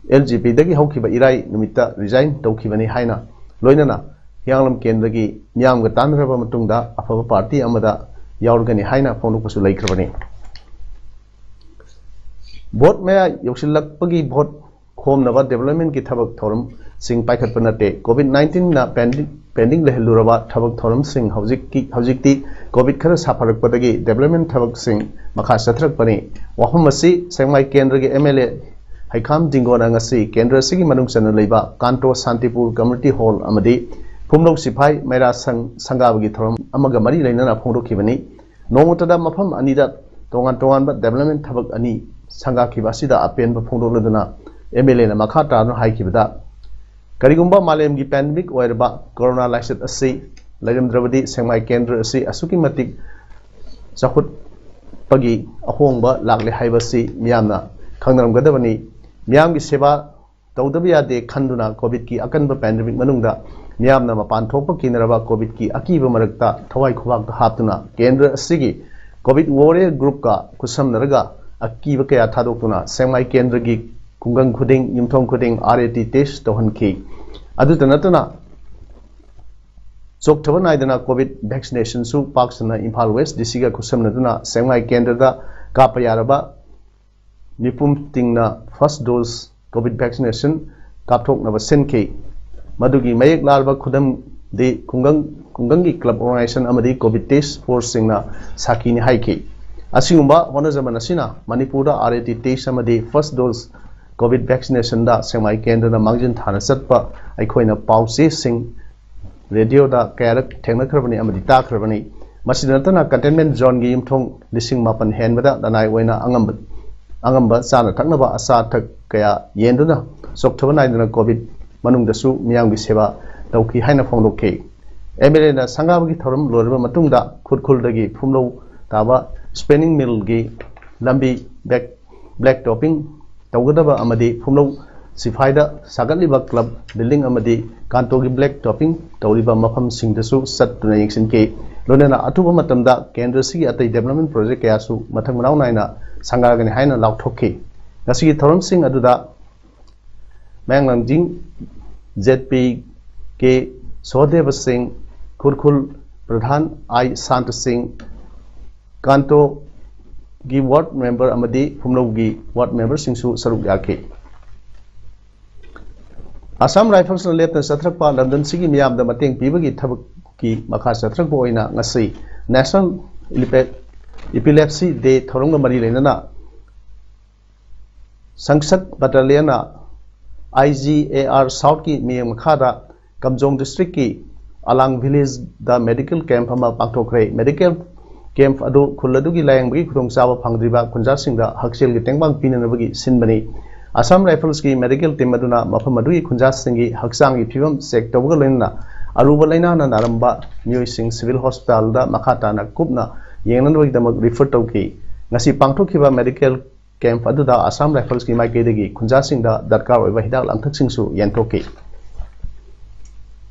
L J P ꯗꯒꯤ ꯍꯧꯈꯤꯕ ꯏꯔꯥꯏ ꯅꯨꯃꯤꯠꯇ resign ꯇꯧꯈꯤꯕꯅꯤ ꯍꯥꯏꯅ ꯂꯣꯏꯅꯅ ꯍꯤꯌꯥꯡꯂꯝ ꯀꯦꯟꯗ꯭ꯔꯒꯤ ꯃꯤꯌꯥꯝꯒ ꯇꯥꯟꯅꯔꯕ ꯃꯇꯨꯡꯗ ꯑꯐꯕ ꯄꯥꯔꯇꯤ ꯑꯃꯗ ꯌꯥꯎꯔꯒꯅꯤ ꯍꯥꯏꯅ ꯐꯣꯡꯗꯣꯛꯄꯁꯨ ꯂꯩꯈ꯭ꯔꯕꯅꯤ꯫ ꯚꯣꯠ ꯃꯌꯥ ꯌꯧꯁꯤꯜꯂꯛꯄꯒꯤ ꯚꯣꯠ ꯈꯣꯝꯅꯕ development ꯀꯤ ꯊꯕꯛ ꯊꯧꯔꯝꯁꯤꯡ ꯄꯥꯏꯈꯠꯄ ꯅꯠꯇꯦ꯫ COVID nineteen ꯅ pending, pending ꯂꯩꯍꯜꯂꯨꯔꯕ ꯊꯕꯛ ꯊꯧꯔꯝꯁꯤꯡ ꯍꯧꯖꯤꯛꯀꯤ, ꯍꯧꯖꯤꯛꯇꯤ COVID ꯈꯔ ꯁꯥꯐꯔꯛꯄꯗꯒꯤ development ꯊꯕꯛꯁꯤꯡ ꯃꯈꯥ ꯆꯠꯊꯔꯛꯄꯅꯤ꯫ ꯋꯥꯐꯝ ꯑꯁꯤ ꯁꯦꯛꯃꯥꯏ ꯀꯦꯟꯗ꯭ꯔꯒꯤ M L A ꯍꯩꯈꯥꯝ ꯖꯤꯡꯒꯣꯅ ꯉꯁꯤ ꯀꯦꯟꯗ꯭ꯔ ꯑꯁꯤꯒꯤ ꯃꯅꯨꯡ ꯆꯟꯅ ꯂꯩꯕ ꯀꯥꯟꯇꯣ ꯁꯥꯟꯇꯤꯄꯨꯔ Community Hall ꯑꯃꯗꯤ ꯐꯨꯝꯂꯧ ꯁꯤꯐꯥꯏ ꯃꯩꯔꯥ ꯁꯪ ꯁꯪꯒꯥꯕꯒꯤ ꯊꯧꯔꯝ ꯑꯃꯒ ꯃꯔꯤ ꯂꯩꯅꯅ ꯐꯣꯡꯗꯣꯛꯈꯤꯕꯅꯤ꯫ ꯅꯣꯡꯃꯇꯗ ꯃꯐꯝ ꯑꯅꯤꯗ ꯇꯣꯉꯥꯟ ꯇꯣꯉꯥꯟꯕ development ꯊꯕꯛ ꯑꯅꯤ ꯁꯪꯒꯥꯈꯤꯕ ꯑꯁꯤꯗ ꯑꯄꯦꯟꯕ ꯐꯣꯡꯗꯣꯛꯂꯗꯨꯅ M L A ꯅ ꯃꯈꯥ ꯇꯥꯗꯨꯅ ꯍꯥꯏꯈꯤꯕꯗ, ꯀꯔꯤꯒꯨꯝꯕ ꯃꯥꯂꯦꯝꯒꯤ pandemic ꯑꯣꯏꯔꯕ corona ꯂꯥꯏꯆꯠ ꯑꯁꯤ ꯂꯩꯔꯝꯗ꯭ꯔꯕꯗꯤ ꯁꯦꯛꯃꯥꯏ ꯀꯦꯟꯗ꯭ꯔ ꯑꯁꯤ ꯑꯁꯨꯛꯀꯤ ꯃꯇꯤꯛ ꯆꯥꯎꯈꯠꯄꯒꯤ ꯑꯍꯣꯡꯕ ꯂꯥꯛꯂꯦ ꯍꯥꯏꯕꯁꯤ ꯃꯤꯌꯥꯝꯅ ꯈꯪꯅꯔꯝꯒꯗꯕꯅꯤ꯫ ꯃꯤꯌꯥꯝꯒꯤ ꯁꯦꯕꯥ ꯇꯧꯗꯕ ꯌꯥꯗꯦ ꯈꯟꯗꯨꯅ COVID ꯀꯤ ꯑꯀꯟꯕ pandemic ꯃꯅꯨꯡꯗ ꯃꯤꯌꯥꯝꯅ ꯃꯄꯥꯟ ꯊꯣꯛꯄ ꯀꯤꯅꯔꯕ COVID ꯀꯤ ꯑꯀꯤꯕ ꯃꯔꯛꯇ ꯊꯋꯥꯏ ꯈꯨꯕꯥꯛꯇ ꯍꯥꯞꯇꯨꯅ ꯀꯦꯟꯗ꯭ꯔ ꯑꯁꯤꯒꯤ COVID warrior group ꯀ ꯈꯨꯠꯁꯝꯅꯔꯒ ꯑꯀꯤꯕ ꯀꯌꯥ ꯊꯥꯗꯣꯛꯇꯨꯅ ꯁꯦꯛꯃꯥꯏ ꯀꯦꯟꯗ꯭ꯔꯒꯤ ꯈꯨꯡꯒꯪ ꯈꯨꯗꯤꯡ, ꯌꯨꯝꯊꯣꯡ ꯈꯨꯗꯤꯡ R A T test ꯇꯧꯍꯟꯈꯤ꯫ ꯑꯗꯨꯇ ꯅꯠꯇꯅ ꯆꯣꯛꯊꯕ ꯅꯥꯏꯗꯅ COVID vaccination ꯁꯨ ꯄꯥꯛ ꯁꯟꯅ ꯏꯝꯐꯥꯜ West D C ꯒ ꯈꯨꯠꯁꯝꯅꯗꯨꯅ ꯁꯦꯛꯃꯥꯏ ꯀꯦꯟꯗ꯭ꯔꯗ ꯀꯥꯞꯄ ꯌꯥꯔꯕ ꯃꯤꯄꯨꯝ ꯇꯤꯡꯅ first dose COVID vaccination ꯀꯥꯞꯊꯣꯛꯅꯕ ꯁꯤꯟꯈꯤ꯫ ꯃꯗꯨꯒꯤ ꯃꯌꯦꯛ ꯂꯥꯔꯕ ꯈꯨꯗꯝ ꯗꯤ ꯈꯨꯡꯒꯪ ꯈꯨꯡꯒꯪꯒꯤ ꯀ꯭ꯂꯕ ꯑꯣꯔꯒꯅꯥꯏꯖꯦꯁꯟ ꯑꯃꯗꯤ ꯀꯣꯚꯤꯗ ꯇꯦꯁ꯭ꯛ ꯐꯣꯔꯁꯁꯤꯡꯅ ꯁꯥꯈꯤꯅꯤ ꯍꯥꯏꯈꯤ꯫ ꯑꯁꯤꯒꯨꯝꯕ ꯍꯣꯠꯅꯖꯃꯟ ꯑꯁꯤꯅ ꯃꯅꯤꯄꯨꯔꯗ ꯑꯥꯔ ꯑꯦ ꯇꯤ ꯇꯦꯁ꯭ꯛ ꯑꯃꯗꯤ ꯐꯥꯔꯁ꯭ꯠ ꯗꯣꯖ ꯀꯣꯚꯤꯗ ꯚꯦꯛꯁꯤꯅꯦꯁꯟꯗ ꯁꯦꯛꯃꯥꯏ ꯀꯦꯟꯗ꯭ꯔꯅ ꯃꯥꯡꯖꯤꯟ ꯊꯥꯅ ꯆꯠꯄ ꯑꯩꯈꯣꯏꯅ ꯄꯥꯎ ꯆꯦꯁꯤꯡ, ꯔꯦꯗꯤꯑꯣꯗ ꯀꯌꯥꯔꯛ ꯊꯦꯡꯅꯈ꯭ꯔꯕꯅꯤ ꯑꯃꯗꯤ ꯇꯥꯈ꯭ꯔꯕꯅꯤ꯫ ꯃꯁꯤꯗ ꯅꯠꯇꯅ ꯀꯟꯇꯦꯟꯃꯦꯟꯠ ꯖꯣꯟꯒꯤ ꯌꯨꯝꯊꯣꯡ ꯂꯤꯁꯤꯡ ꯃꯥꯄꯟ ꯍꯦꯟꯕꯗ ꯂꯅꯥꯏ ꯑꯣꯏꯅ ꯑꯉꯝꯕ ꯑꯉꯝꯕ ꯆꯥꯅ ꯊꯛꯅꯕ ꯑꯆꯥ ꯑꯊꯛ ꯀꯌꯥ ꯌꯦꯟꯗꯨꯅ ꯆꯣꯛꯊꯕ ꯅꯥꯏꯗꯅ ꯀꯣꯚꯤꯗ ꯃꯅꯨꯡꯗꯁꯨ ꯃꯤꯌꯥꯝꯒꯤ ꯁꯦꯕꯥ ꯇꯧꯈꯤ ꯍꯥꯏꯅ ꯐꯣꯡꯗꯣꯛꯈꯤ꯫ ꯑꯦꯝ ꯑꯦꯜ ꯑꯦꯅ ꯁꯪꯒꯥꯕꯒꯤ ꯊꯧꯔꯝ ꯂꯣꯏꯔꯕ ꯃꯇꯨꯡꯗ ꯈꯨꯔꯈꯨꯜꯗꯒꯤ ꯐꯨꯝꯂꯧ ꯇꯥꯕ ꯁ꯭ꯄꯤꯅꯤꯡ ꯃꯤꯜꯒꯤ ꯂꯝꯕꯤ ꯕꯦꯛ ꯕ꯭ꯂꯦꯛ ꯇꯣꯞꯄꯤꯡ ꯇꯧꯒꯗꯕ ꯑꯃꯗꯤ ꯐꯨꯝꯂꯧ ꯁꯤꯐꯥꯏꯗ ꯁꯥꯒꯠꯂꯤꯕ ꯀ꯭ꯂꯕ ꯕꯤꯜꯗꯤꯡ ꯑꯃꯗꯤ ꯀꯥꯟꯇꯣꯒꯤ ꯕ꯭ꯂꯦꯛ ꯇꯣꯞꯄꯤꯡ ꯇꯧꯔꯤꯕ ꯃꯐꯝꯁꯤꯡꯗꯁꯨ ꯆꯠꯇꯨꯅ ꯌꯦꯡꯁꯤꯟꯈꯤ꯫ ꯂꯣꯏꯅꯅ ꯑꯊꯨꯕ ꯃꯇꯝꯗ ꯀꯦꯟꯗ꯭ꯔꯁꯤꯒꯤ ꯑꯇꯩ ꯗꯦꯕꯂꯞꯃꯦꯟ ꯄ꯭ꯔꯣꯖꯦꯛ ꯀꯌꯥꯁꯨ ꯃꯊꯪ ꯃꯅꯥꯎ ꯅꯥꯏꯅ ꯁꯪꯒꯥꯒꯅꯤ ꯍꯥꯏꯅ ꯂꯥꯎꯊꯣꯛꯈꯤ꯫ ꯉꯁꯤꯒꯤ ꯊꯧꯔꯝꯁꯤꯡ ꯑꯗꯨꯗ ꯃꯌꯥꯡꯂꯥꯡꯖꯤꯡ ꯖꯦꯗ ꯄꯤ ꯀꯦ ꯁꯣꯍꯗꯦꯕ ꯁꯤꯡ, ꯈꯨꯔꯈꯨꯜ ꯄ꯭ꯔꯙꯥꯟ ꯑꯥꯏ ꯁꯥꯟꯇ ꯁꯤꯡ, ꯀꯥꯟꯇꯣꯒꯤ ꯋꯥꯔꯗ ꯃꯦꯝꯕꯔ ꯑꯃꯗꯤ ꯐꯨꯝꯂꯧꯒꯤ ꯋꯥꯔꯗ ꯃꯦꯝꯕꯔꯁꯤꯡꯁꯨ ꯁꯔꯨꯛ ꯌꯥꯈꯤ꯫ ꯑꯁꯥꯝ ꯔꯥꯏꯐꯜꯁꯅ ꯂꯦꯞꯇꯅ ꯆꯠꯊꯔꯛꯄ ꯂꯝꯗꯝꯁꯤꯒꯤ ꯃꯤꯌꯥꯝꯗ ꯃꯇꯦꯡ ꯄꯤꯕꯒꯤ ꯊꯕꯛꯀꯤ ꯃꯈꯥ ꯆꯠꯊꯔꯛꯄ ꯑꯣꯏꯅ ꯉꯁꯤ ꯅꯦꯁꯅꯦꯜ ꯏꯄꯤꯂꯦꯞꯁꯤ ꯗꯦ ꯊꯧꯔꯝꯒ ꯃꯔꯤ ꯂꯩꯅꯅ ꯁꯪꯁꯠ ꯕꯠꯇꯥꯂꯤꯌꯟꯅ ꯑꯥꯏ ꯖꯤ ꯑꯦ ꯑꯥꯔ ꯁꯥꯎꯠꯀꯤ ꯃꯤꯠꯌꯦꯡ ꯃꯈꯥꯗ ꯀꯝꯖꯣꯡ ꯗꯤꯁꯇ꯭ꯔꯤꯛꯀꯤ ꯑꯂꯥꯡ ꯚꯤꯂꯦꯖꯗ ꯃꯦꯗꯤꯀꯦꯜ ꯀꯦꯝꯞ ꯑꯃ ꯄꯥꯡꯊꯣꯛꯈ꯭ꯔꯦ꯫ ꯃꯦꯗꯤꯀꯦꯜ ꯀꯦꯝꯞ ꯑꯗꯨ ꯈꯨꯜ ꯑꯗꯨꯒꯤ ꯂꯥꯌꯦꯡꯕꯒꯤ ꯈꯨꯗꯣꯡꯆꯥꯕ ꯐꯪꯗ꯭ꯔꯤꯕ ꯈꯨꯟꯖꯥꯁꯤꯡꯗ ꯍꯛꯁꯦꯜꯒꯤ ꯇꯦꯡꯕꯥꯡ ꯄꯤꯅꯅꯕꯒꯤ ꯁꯤꯟꯕꯅꯤ꯫ ꯑꯁꯥꯝ ꯔꯥꯏꯐꯜꯁꯀꯤ ꯃꯦꯗꯤꯀꯦꯜ ꯇꯤꯝ ꯑꯗꯨꯅ ꯃꯐꯝ ꯑꯗꯨꯒꯤ ꯈꯨꯟꯖꯥꯁꯤꯡꯒꯤ ꯍꯛꯆꯥꯡꯒꯤ ꯐꯤꯕꯝ ꯆꯦꯛ ꯇꯧꯕꯒ ꯂꯣꯏꯅꯅ ꯑꯔꯨꯕ ꯂꯥꯏꯅꯥꯅ ꯅꯥꯔꯝꯕ ꯃꯤꯑꯣꯏꯁꯤꯡ ꯁꯤꯚꯤꯜ ꯍꯣꯁꯄꯤꯇꯥꯜꯗ ꯃꯈꯥ ꯇꯥꯅ ꯀꯨꯞꯅ ꯌꯦꯡꯅꯅꯕꯒꯤꯗꯃꯛ ꯔꯤꯐꯔ ꯇꯧꯈꯤ꯫ ꯉꯁꯤ ꯄꯥꯡꯊꯣꯛꯈꯤꯕ ꯃꯦꯗꯤꯀꯦꯜ ꯀꯦꯝꯞ ꯑꯗꯨꯗ ꯑꯁꯥꯝ ꯔꯥꯏꯐꯜꯁꯀꯤ ꯃꯥꯏꯀꯩꯗꯒꯤ ꯈꯨꯟꯖꯥꯁꯤꯡꯗ ꯗꯔꯀꯥꯔ ꯑꯣꯏꯕ ꯍꯤꯗꯥꯛ ꯂꯥꯡꯊꯛꯁꯤꯡꯁꯨ ꯌꯦꯟꯊꯣꯛꯈꯤ꯫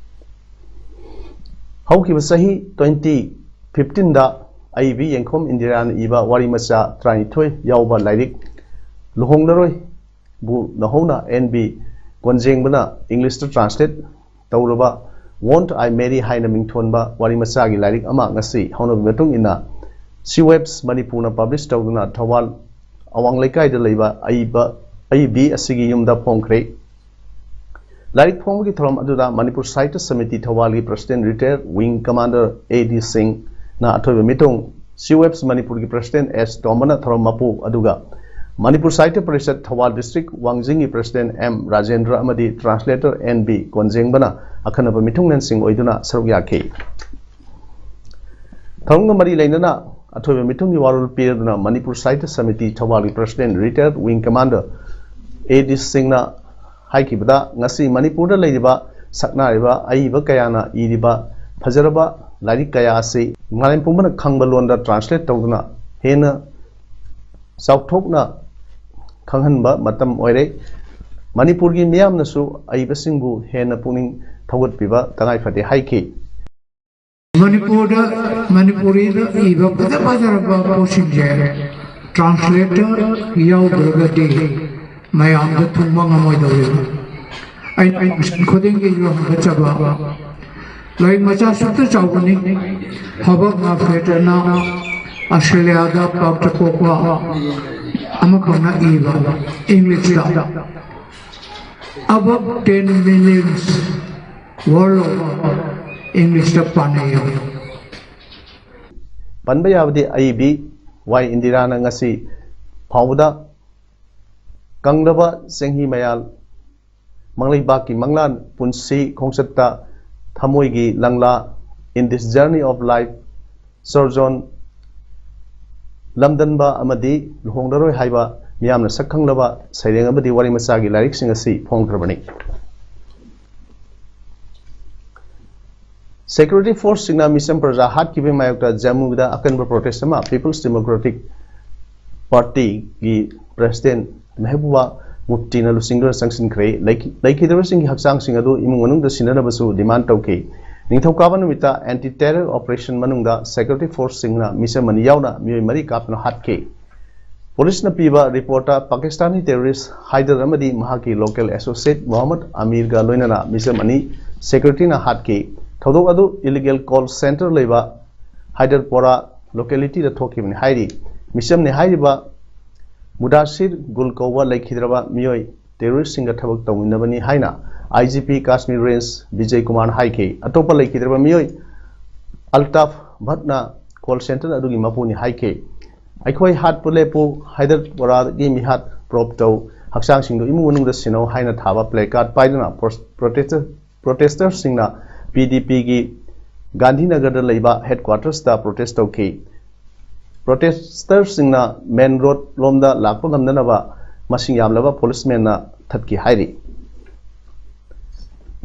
ꯍꯧꯈꯤꯕ ꯆꯍꯤ ꯇ꯭ꯋꯦꯟꯇꯤ ꯐꯤꯐꯇꯤꯟꯗ ꯑꯏꯕꯤ ꯌꯦꯡꯈꯣꯝ ꯏꯟꯗꯤꯔꯥꯅ ꯏꯕ ꯋꯥꯔꯤ ꯃꯆꯥ ꯇꯔꯥꯅꯤꯊꯣꯏ ꯌꯥꯎꯕ ꯂꯥꯏꯔꯤꯛ ꯂꯨꯍꯣꯡꯂꯔꯣꯏꯕꯨ ꯅꯧꯍꯧꯅ ꯑꯦꯟ ꯕꯤ ꯀꯣꯟꯖꯦꯡꯕꯅ ꯏꯪꯂꯤꯁꯇ ꯇ꯭ꯔꯥꯟꯁꯂꯦꯠ ꯇꯧꯔꯕ Won't I Marry ꯍꯥꯏꯅ ꯃꯤꯡꯊꯣꯟꯕ ꯋꯥꯔꯤ ꯃꯆꯥꯒꯤ ꯂꯥꯏꯔꯤꯛ ꯑꯃ ꯉꯁꯤ ꯍꯧꯅꯕꯤ ꯃꯇꯨꯡ ꯏꯟꯅ ꯁꯤ ꯋꯦꯕꯁ ꯃꯅꯤꯄꯨꯔꯅ ꯄꯕ꯭ꯂꯤꯁ ꯇꯧꯗꯨꯅ ꯊꯧꯕꯥꯜ ꯑꯋꯥꯡ ꯂꯩꯀꯥꯏꯗ ꯂꯩꯕ ꯑꯏꯕ ꯑꯏꯕꯤ ꯑꯁꯤꯒꯤ ꯌꯨꯝꯗ ꯐꯣꯡꯈ꯭ꯔꯦ꯫ ꯂꯥꯏꯔꯤꯛ ꯐꯣꯡꯕꯒꯤ ꯊꯧꯔꯝ ꯑꯗꯨꯗ ꯃꯅꯤꯄꯨꯔ ꯁꯥꯍꯤꯇ꯭ꯌ ꯁꯃꯤꯇꯤ ꯊꯧꯕꯥꯜꯒꯤ president retired wing commander A D ꯁꯤꯡꯅ ꯑꯊꯣꯏꯕ ꯃꯤꯊꯨꯡ, ꯁꯤ ꯋꯦꯕꯁ ꯃꯅꯤꯄꯨꯔꯒꯤ ꯄ꯭ꯔꯁꯤꯗꯦꯟ ꯑꯦꯁ ꯇꯣꯝꯕꯅ ꯊꯧꯔꯝ ꯃꯄꯨ, ꯑꯗꯨꯒ ꯃꯅꯤꯄꯨꯔ ꯁꯥꯍꯤꯇ꯭ꯌ ꯄꯔꯤꯁꯠ ꯊꯧꯕꯥꯜ ꯗꯤꯁꯇ꯭ꯔꯤꯛ ꯋꯥꯡꯖꯤꯡꯒꯤ ꯄ꯭ꯔꯁꯤꯗꯦꯟ ꯑꯦꯝ ꯔꯥꯖꯦꯟꯗ꯭ꯔ ꯑꯃꯗꯤ ꯇ꯭ꯔꯥꯟꯁꯂꯦꯇꯔ ꯑꯦꯟ ꯕꯤ ꯀꯣꯟꯖꯦꯡꯕꯅ ꯑꯈꯟꯅꯕ ꯃꯤꯊꯨꯡꯂꯦꯟꯁꯤꯡ ꯑꯣꯏꯗꯨꯅ ꯁꯔꯨꯛ ꯌꯥꯈꯤ꯫ ꯊꯧꯔꯝꯒ ꯃꯔꯤ ꯂꯩꯅꯅ ꯑꯊꯣꯏꯕ ꯃꯤꯊꯨꯡꯒꯤ ꯋꯥꯔꯣꯜ ꯄꯤꯔꯗꯨꯅ ꯃꯅꯤꯄꯨꯔ ꯁꯥꯍꯤꯇ꯭ꯌ ꯁꯃꯤꯇꯤ ꯊꯧꯕꯥꯜꯒꯤ president retired wing commander A D ꯁꯤꯡꯅ ꯍꯥꯏꯈꯤꯕꯗ, ꯉꯁꯤ ꯃꯅꯤꯄꯨꯔꯗ ꯂꯩꯔꯤꯕ ꯁꯛꯅꯥꯏꯔꯕ ꯑꯏꯕ ꯀꯌꯥꯅ ꯏꯔꯤꯕ ꯐꯖꯔꯕ ꯂꯥꯏꯔꯤꯛ ꯀꯌꯥ ꯑꯁꯤ ꯃꯥꯂꯦꯝ ꯄꯨꯝꯕꯅ ꯈꯪꯕ ꯂꯣꯟꯗ ꯇ꯭ꯔꯥꯟꯁꯂꯦꯠ ꯇꯧꯗꯨꯅ ꯍꯦꯟꯅ ꯆꯥꯎꯊꯣꯛꯅ ꯈꯪꯍꯟꯕ ꯃꯇꯝ ꯑꯣꯏꯔꯦ꯫ ꯃꯅꯤꯄꯨꯔꯒꯤ ꯃꯤꯌꯥꯝꯅꯁꯨ ꯑꯏꯕꯁꯤꯡꯕꯨ ꯍꯦꯟꯅ ꯄꯨꯛꯅꯤꯡ ꯊꯧꯒꯠꯄꯤꯕ ꯇꯉꯥꯏ ꯐꯗꯦ ꯍꯥꯏꯈꯤ꯫ ꯃꯅꯤꯄꯨꯔꯗ ꯃꯅꯤꯄꯨꯔꯤꯗ ꯏꯕ ꯐꯖ ꯐꯖꯔꯕ ꯄꯣꯠꯁꯤꯡꯁꯦ ꯇ꯭ꯔꯥꯟꯁꯂꯦꯇꯔ ꯌꯥꯎꯗ꯭ꯔꯒꯗꯤ ꯃꯌꯥꯝꯗ ꯊꯨꯡꯕ ꯉꯝꯃꯣꯏꯗꯧꯔꯤꯕ꯫ ꯑꯩꯅ ꯃꯤꯁꯟ ꯈꯨꯗꯤꯡꯒꯤ ꯌꯣꯟꯒꯠꯆꯕ ꯂꯥꯏꯔꯤꯛ ꯃꯆꯥ ꯁꯨꯠꯇ ꯆꯥꯎꯕꯅꯤ꯫ ꯍꯕꯔꯠ ꯃꯥꯐꯦꯠ ꯑꯅ ꯑꯁꯇ꯭ꯔꯦꯂꯤꯌꯥꯗ ꯄꯥꯛꯇ ꯄꯣꯛꯄ ꯑꯃꯈꯛꯅ ꯏꯕ ꯏꯪꯂꯤꯁꯇ Above ten millions world over ꯏꯪꯂꯤꯁꯇ ꯄꯥꯅꯩ꯫ ꯄꯟꯕ ꯌꯥꯕꯗꯤ ꯑꯏꯕꯤ ꯋꯥꯏ ꯏꯟꯗꯤꯔꯥꯅ ꯉꯁꯤ ꯐꯥꯎꯕꯗ ꯀꯪꯂꯕ ꯆꯦꯡꯍꯤ ꯃꯌꯥꯜ, ꯃꯪꯂꯩꯕꯥꯛꯀꯤ ꯃꯪꯂꯥꯟ, ꯄꯨꯟꯁꯤ ꯈꯣꯡꯆꯠꯇ ꯊꯃꯣꯏꯒꯤ ꯂꯪꯂꯥ, In This Journey of Life, ꯆꯣꯔꯖꯣꯟ ꯂꯝꯗꯟꯕ ꯑꯃꯗꯤ ꯂꯨꯍꯣꯡꯂꯔꯣꯏ ꯍꯥꯏꯕ ꯃꯤꯌꯥꯝꯅ ꯁꯛ ꯈꯪꯂꯕ ꯁꯩꯔꯦꯡ ꯑꯃꯗꯤ ꯋꯥꯔꯤ ꯃꯆꯥꯒꯤ ꯂꯥꯏꯔꯤꯛꯁꯤꯡ ꯑꯁꯤ ꯐꯣꯡꯈ꯭ꯔꯕꯅꯤ꯫ ꯁꯦꯀ꯭ꯌꯨꯔꯤꯇꯤ ꯐꯣꯔꯁꯁꯤꯡꯅ ꯃꯤꯆꯝ ꯄ꯭ꯔꯖꯥ ꯍꯥꯠꯈꯤꯕꯒꯤ ꯃꯥꯌꯣꯛꯇ ꯖꯝꯃꯨꯗ ꯑꯀꯟꯕ ꯄ꯭ꯔꯣꯇꯦꯁ ꯑꯃ ꯄꯤꯄꯜꯁ ꯗꯦꯃꯣꯀ꯭ꯔꯦꯇꯤꯛ ꯄꯥꯔꯇꯤꯒꯤ ꯄ꯭ꯔꯁꯤꯗꯦꯟ ꯃꯦꯍꯕꯨꯕꯥ ꯃꯨꯐꯇꯤꯅ ꯂꯨꯆꯤꯡꯗꯨꯅ ꯆꯪꯁꯤꯟꯈ꯭ꯔꯦ꯫ ꯂꯩꯈꯤ-, ꯂꯩꯈꯤꯗꯕꯁꯤꯡꯒꯤ ꯍꯛꯆꯥꯡꯁꯤꯡ ꯑꯗꯨ ꯏꯃꯨꯡ ꯃꯅꯨꯡꯗ ꯁꯤꯟꯅꯅꯕꯁꯨ ꯗꯤꯃꯥꯟ ꯇꯧꯈꯤ꯫ ꯅꯤꯡꯊꯧꯀꯥꯕ ꯅꯨꯃꯤꯠꯇ ꯑꯦꯟꯇꯤ ꯇꯦꯔꯔ ꯑꯣꯄꯔꯦꯁꯟ ꯃꯅꯨꯡꯗ ꯁꯦꯀ꯭ꯌꯨꯔꯤꯇꯤ ꯐꯣꯔꯁꯁꯤꯡꯅ ꯃꯤꯆꯝ ꯑꯅꯤ ꯌꯥꯎꯅ ꯃꯤꯑꯣꯏ ꯃꯔꯤ ꯀꯥꯞꯇꯨꯅ ꯍꯥꯠꯈꯤ꯫ ꯄꯨꯂꯤꯁꯅ ꯄꯤꯕ ꯔꯤꯄꯣꯔꯠꯇ ꯄꯥꯀꯤꯁꯇꯥꯅꯤ ꯇꯦꯔꯣꯔꯤꯁ ꯍꯥꯏꯗꯔ ꯑꯃꯗꯤ ꯃꯍꯥꯛꯀꯤ ꯂꯣꯀꯦꯜ ꯑꯦꯁꯣꯁꯤꯌꯦꯠ ꯃꯣꯍꯝꯃꯗ ꯑꯃꯤꯔꯒ ꯂꯣꯏꯅꯅ ꯃꯤꯆꯝ ꯑꯅꯤ ꯁꯦꯀ꯭ꯌꯨꯔꯤꯇꯤꯅ ꯍꯥꯠꯈꯤ꯫ ꯊꯧꯗꯣꯛ ꯑꯗꯨ ꯏꯂꯤꯒꯦꯜ ꯀꯣꯜ ꯁꯦꯟꯇꯔ ꯂꯩꯕ ꯍꯥꯏꯗꯔꯄꯣꯔꯥ ꯂꯣꯀꯦꯂꯤꯇꯤꯗ ꯊꯣꯛꯈꯤꯕꯅꯤ ꯍꯥꯏꯔꯤ꯫ ꯃꯤꯆꯝꯅꯤ ꯍꯥꯏꯔꯤꯕ ꯃꯨꯗꯥꯁꯤꯔ ꯒꯨꯜ ꯀꯧꯕ ꯂꯩꯈꯤꯗ꯭ꯔꯕ ꯃꯤꯑꯣꯏ ꯇꯦꯔꯣꯔꯤꯁꯁꯤꯡꯒ ꯊꯕꯛ ꯇꯧꯃꯤꯟꯅꯕꯅꯤ ꯍꯥꯏꯅ I G P Kashmir range Vijay ꯀꯨꯃꯥꯔꯅ ꯍꯥꯏꯈꯤ꯫ ꯑꯇꯣꯞꯄ ꯂꯩꯈꯤꯗ꯭ꯔꯕ ꯃꯤꯑꯣꯏ ꯑꯜꯇꯥꯐ ꯚꯠꯅ ꯀꯣꯜ ꯁꯦꯟꯇꯔ ꯑꯗꯨꯒꯤ ꯃꯄꯨꯅꯤ ꯍꯥꯏꯈꯤ꯫ "ꯑꯩꯈꯣꯏ ꯍꯥꯠꯄ ꯂꯦꯞꯄꯨ, ꯍꯥꯏꯗꯔꯄꯣꯔꯥꯒꯤ ꯃꯤꯍꯥꯠ ꯄ꯭ꯔꯣꯞ ꯇꯧ, ꯍꯛꯆꯥꯡꯁꯤꯡꯗꯨ ꯏꯃꯨꯡ ꯃꯅꯨꯡꯗ ꯁꯤꯟꯅꯧ" ꯍꯥꯏꯅ ꯊꯥꯕ ꯄ꯭ꯂꯦ ꯀꯥꯔꯗ ꯄꯥꯏꯗꯨꯅ ꯄ꯭ꯔꯣ-, ꯄ꯭ꯔꯣꯇꯦꯁꯇꯔ-, ꯄ꯭ꯔꯣꯇꯦꯁꯇꯔꯁꯤꯡꯅ ꯄꯤ ꯗꯤ ꯄꯤꯒꯤ ꯒꯥꯟꯙꯤꯅꯒꯔꯗ ꯂꯩꯕ ꯍꯦꯗꯀ꯭ꯋꯥꯇꯔꯁꯇ ꯄ꯭ꯔꯣꯇꯦꯁ ꯇꯧꯈꯤ꯫ ꯄ꯭ꯔꯣꯇꯦꯁꯇꯔꯁꯤꯡꯅ ꯃꯦꯟ ꯔꯣꯗ ꯂꯣꯝꯗ ꯂꯥꯛꯄ ꯉꯝꯗꯅꯕ ꯃꯁꯤꯡ ꯌꯥꯝꯂꯕ ꯄꯨꯂꯤꯁꯃꯦꯟꯅ ꯊꯠꯈꯤ ꯍꯥꯏꯔꯤ꯫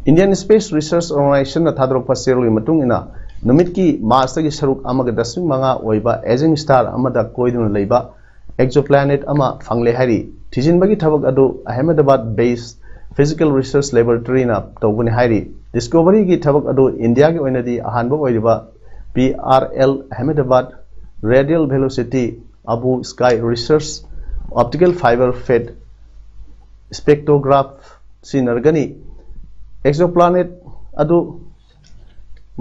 Indian Space Research Organization ꯅ ꯊꯥꯗꯣꯔꯛꯄ ꯆꯦꯔꯣꯜꯒꯤ ꯃꯇꯨꯡ ꯏꯟꯅ, ꯅꯨꯃꯤꯠꯀꯤ ꯃꯥꯁꯇꯒꯤ ꯁꯔꯨꯛ ꯑꯃꯒ ꯗꯁꯃꯤꯛ ꯃꯉꯥ ꯑꯣꯏꯕ ꯑꯦꯖꯤꯡ ꯁ꯭ꯇꯥꯔ ꯑꯃꯗ ꯀꯣꯏꯗꯨꯅ ꯂꯩꯕ ꯑꯦꯛꯖꯣꯄ꯭ꯂꯥꯅꯦꯠ ꯑꯃ ꯐꯪꯂꯦ ꯍꯥꯏꯔꯤ꯫ ꯊꯤꯖꯤꯟꯕꯒꯤ ꯊꯕꯛ ꯑꯗꯨ ꯑꯍꯃꯦꯗꯕꯥꯗ ꯕꯦꯁ ꯐꯤꯖꯤꯀꯦꯜ ꯔꯤꯁꯔꯆ ꯂꯦꯕꯣꯔꯦꯇꯔꯤꯅ ꯇꯧꯕꯅꯤ ꯍꯥꯏꯔꯤ꯫ ꯗꯤꯁꯀꯣꯚꯔꯤꯒꯤ ꯊꯕꯛ ꯑꯗꯨ ꯏꯟꯗꯤꯌꯥꯒꯤ ꯑꯣꯏꯅꯗꯤ ꯑꯍꯥꯟꯕ ꯑꯣꯏꯔꯤꯕ P R L Ahmedabad radial velocity Abu sky research optical fibre fed spectrograph ꯁꯤꯖꯤꯟꯅꯔꯒꯅꯤ꯫ ꯑꯦꯛꯖꯣꯄ꯭ꯂꯥꯅꯦꯠ ꯑꯗꯨ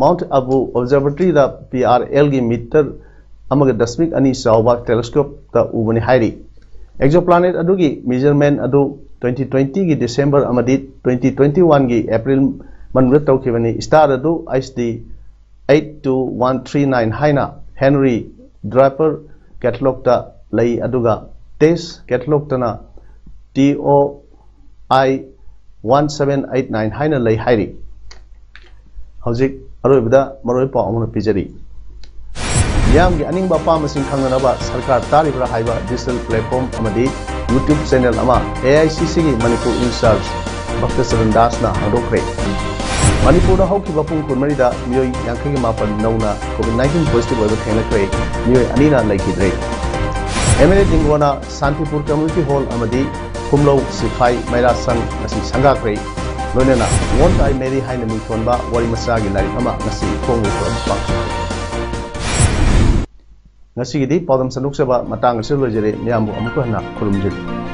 ꯃꯥꯎꯟꯠ ꯑꯕꯨ ꯑꯣꯕꯖꯔꯕꯦꯇꯔꯤꯗ ꯄꯤ ꯑꯥꯔ ꯑꯦꯜꯒꯤ ꯃꯤꯇꯔ ꯑꯃꯒ ꯗꯁꯃꯤꯛ ꯑꯅꯤ ꯆꯥꯎꯕ ꯇꯦꯂꯦꯁꯀꯣꯞꯇ ꯎꯕꯅꯤ ꯍꯥꯏꯔꯤ꯫ ꯑꯦꯛꯖꯣꯄ꯭ꯂꯥꯅꯦꯠ ꯑꯗꯨꯒꯤ ꯃꯦꯖꯔꯃꯦꯟ ꯑꯗꯨ ꯇ꯭ꯋꯦꯟꯇꯤ ꯇ꯭ꯋꯦꯟꯇꯤꯒꯤ ꯗꯤꯁꯦꯝꯕꯔ ꯑꯃꯗꯤ ꯇ꯭ꯋꯦꯟꯇꯤ ꯇ꯭ꯋꯦꯟꯇꯤ ꯋꯥꯟꯒꯤ ꯑꯦꯄ꯭ꯔꯤꯜ ꯃꯅꯨꯡꯗ ꯇꯧꯈꯤꯕꯅꯤ꯫ ꯁ꯭ꯇꯥꯔ ꯑꯗꯨ H D eight two one three nine ꯍꯥꯏꯅ ꯍꯦꯟꯔꯤ ꯗ꯭ꯔꯥꯏꯄꯔ ꯀꯦꯇꯂꯣꯛꯇ ꯂꯩ, ꯑꯗꯨꯒ ꯇꯦꯁ ꯀꯦꯇꯂꯣꯛꯇꯅ T O I one seven eight nine ꯍꯥꯏꯅ ꯂꯩ ꯍꯥꯏꯔꯤ꯫ ꯍꯧꯖꯤꯛ ꯑꯔꯣꯏꯕꯗ ꯃꯔꯨꯑꯣꯏꯕ ꯄꯥꯎ ꯑꯃꯅ ꯄꯤꯖꯔꯤ꯫ ꯃꯤꯌꯥꯝꯒꯤ ꯑꯅꯤꯡꯕ ꯑꯄꯥꯝꯕꯁꯤꯡ ꯈꯪꯅꯅꯕ ꯁꯔꯀꯥꯔ ꯇꯥꯔꯤꯕ꯭ꯔꯥ ꯍꯥꯏꯕ ꯗꯤꯖꯤꯇꯦꯜ ꯄ꯭ꯂꯦꯠꯐꯣꯝ ꯑꯃꯗꯤ ꯌꯨꯇ꯭ꯌꯨꯕ ꯆꯦꯅꯦꯜ ꯑꯃ ꯑꯦ ꯑꯥꯏ ꯁꯤ ꯁꯤꯒꯤ ꯃꯅꯤꯄꯨꯔ ꯏꯟꯆꯥꯔꯖ ꯚꯛꯇꯆꯔꯟ ꯗꯥꯁꯅ ꯍꯥꯡꯗꯣꯛꯈ꯭ꯔꯦ꯫ ꯃꯅꯤꯄꯨꯔꯗ ꯍꯧꯈꯤꯕ ꯄꯨꯡ ꯀꯨꯟꯃꯔꯤꯗ ꯃꯤꯑꯣꯏ ꯌꯥꯡꯈꯩꯒ ꯃꯥꯄꯟ ꯅꯧꯅ ꯀꯣꯚꯤꯗ ꯅꯥꯏꯟꯇꯤꯟ ꯄꯣꯖꯤꯇꯤꯚ ꯑꯣꯏꯕ ꯊꯦꯡꯅꯈ꯭ꯔꯦ꯫ ꯃꯤꯑꯣꯏ ꯑꯅꯤꯅ ꯂꯩꯈꯤꯗ꯭ꯔꯦ꯫ ꯑꯦꯝ ꯑꯦꯜ ꯑꯦ ꯂꯤꯡꯒꯣꯅ ꯁꯥꯟꯇꯤꯄꯨꯔ ꯀꯝꯃ꯭ꯌꯨꯅꯤꯇꯤ ꯍꯣꯜ ꯑꯃꯗꯤ ꯈꯨꯝꯂꯧ ꯁꯤꯐꯥꯏ ꯃꯩꯔꯥ ꯁꯪ ꯉꯁꯤ ꯁꯪꯒꯥꯈ꯭ꯔꯦ꯫ ꯂꯣꯏꯅꯅ ꯋꯣꯟꯠ ꯑꯥꯏ ꯃꯦꯔꯤ ꯍꯥꯏꯅ ꯃꯤꯡꯊꯣꯟꯕ ꯋꯥꯔꯤ ꯃꯆꯥꯒꯤ ꯂꯥꯏꯔꯤꯛ ꯑꯃ ꯉꯁꯤ ꯐꯣꯡꯂꯤ ꯊꯧꯔꯝ ꯄꯥꯡꯊꯣꯛꯈ꯭ꯔꯦ꯫ ꯉꯁꯤꯒꯤꯗꯤ ꯄꯥꯎꯗꯝ ꯁꯟꯗꯣꯛꯆꯕ ꯃꯇꯥꯡ ꯑꯁꯤꯗ ꯂꯣꯏꯖꯔꯦ꯫ ꯃꯤꯌꯥꯝꯕꯨ ꯑꯃꯨꯛꯀ ꯍꯟꯅ ꯈꯨꯔꯨꯝꯖꯔꯤ꯫